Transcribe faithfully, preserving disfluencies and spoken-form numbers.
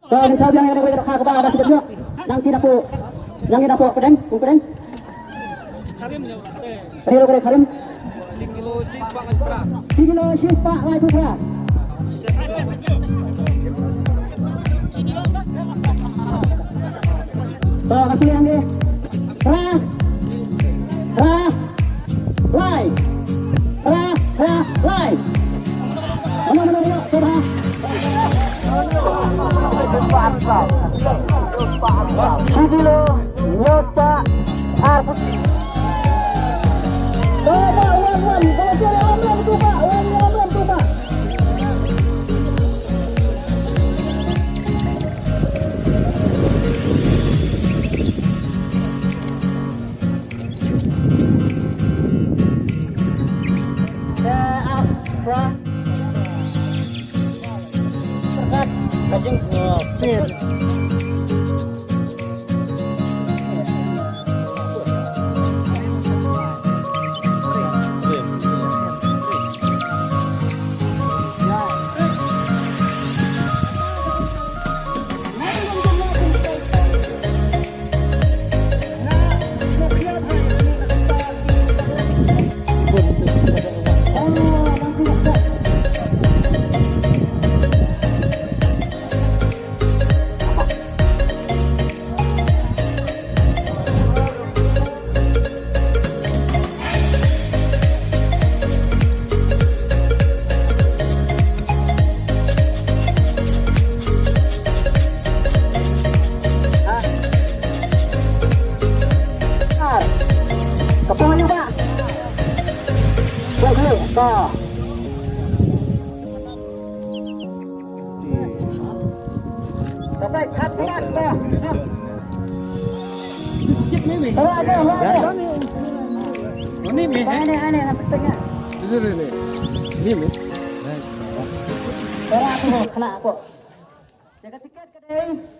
Ka ni ka biang ïa ka kaba ba sibuk ïa. Nang sida po. Nang ïa po pedeng, pu pedeng. Ri lo kare Karim. Sigi lo shi spah lai phew phra. To ka pilihan dia. Phra. Phra. Lai. Phra, phra, lai. Mano, mano, mano, phra. Shi kilo, hynñiew spah, ar. Ka pung aja, Pak. Pung dulu, to. Ni mih. Ni mih. Ni mih. Jaga tiket ka dei.